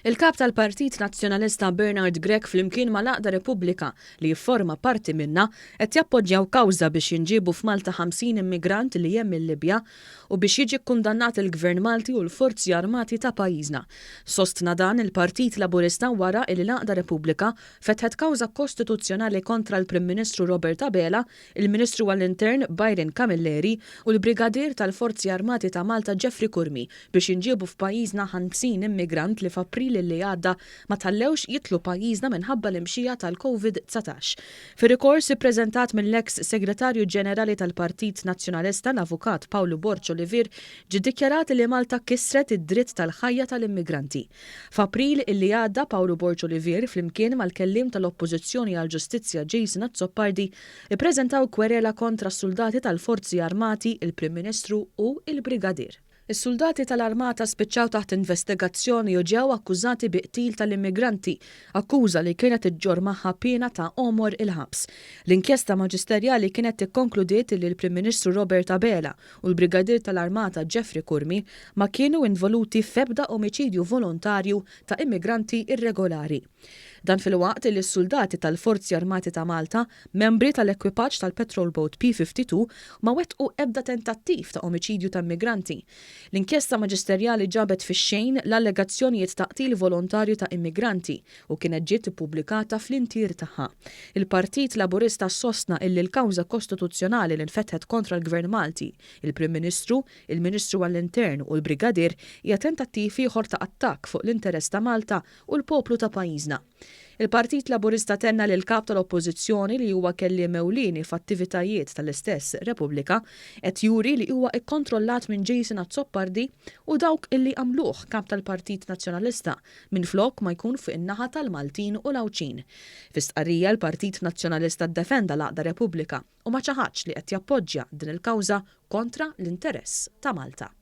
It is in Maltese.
Il-Kap tal-Partit Nazzjonalista Bernard Grech flimkien mal-Għaqda Repubblika li jifforma parti minnha qed jappoġġjaw kawża biex jinġiebu f'Malta 50 immigrant li hemm mil-Libja u biex jiġi kkundannat il-Gvern Malti u l-Forzi Armati ta' pajjiżna. Sostna dan il-Partit Laburista wara illi l-Għaqda Repubblika fetħet kawża kostituzzjonali kontra l-Prim Ministru Robert Abela, il-Ministru għall-Intern Byron Camilleri u l-Brigadier tal-Forzi Armati ta' Malta Jeffrey Curmi biex jinġiebu f'pajjiżna 50 immigrant li f'April li għadda ma tħallewx jidħlu pajjiżna minħabba l-imxija tal-Covid 19. Fir-rikors ippreżentat mill-eks Segretarju Ġenerali tal-Partit Nazzjonalista l-Avukat Pawlu Borg Olivier ġie ddikjarat li Malta kisret id-dritt tal-ħajja tal-immigranti. F'April illi għadda Pawlu Borg Olivier flimkien mal-kelliem tal-Oppożizzjoni għall-Ġustizzja Jason Azzopardi ippreżentaw kwerela kontra s-suldati tal-Forzi Armati, il-Prim Ministru u l-Brigadier. Is-suldati tal-Armata spiċċaw taħt investigazzjoni u ġew akkużati bi qtil tal-immigranti, akkuża li kienet iġġorr magħha piena ta' għomor il-ħabs. L-inkjesta maġisterjali kienet ikkonkludiet li l-Prim Ministru Robert Abela u l-Brigadier tal-Armata Jeffrey Curmi ma kienu involuti f'ebda omiċidju volontarju ta' immigranti irregolari. Dan filwaqt li s-suldati tal-Forzi Armati ta' Malta, membri tal-ekwipaġġ tal-patrol boat P-52, ma wettqu ebda tentattiv ta' omiċidju ta' immigranti. L-inkjesta maġisterjali ġabet fix-xejn l-allegazzjonijiet ta' qtil volontarju ta' immigranti u kienet ġiet ippubblikata fl-intier tagħha. Il-Partit Laburista sostna illi l-kawża kostituzzjonali li nfetħet kontra l-Gvern Malti, il-Prim Ministru, il-Ministru għall-Intern u l-Brigadier hija tentattiv ieħor ta' attakk fuq l-interess ta' Malta u l-poplu ta' pajjiżna. Il-Partit Laburista tenna li l-Kap tal-Oppożizzjoni li huwa kelliem ewlieni f'attivitajiet tal-istess Repubblika qed juri li huwa kkontrollat minn Jason Azzopardi u dawk illi għamluh Kap tal-Partit Nazzjonalista minflok ma jkun fuq in-naħa tal-Maltin u l-Għawdxin. Fi stqarrija l-Partit Nazzjonalista ddefenda l-għaqda Repubblika u ma ċaħadx li qed jappoġġja din il-kawża kontra l-interess ta' Malta.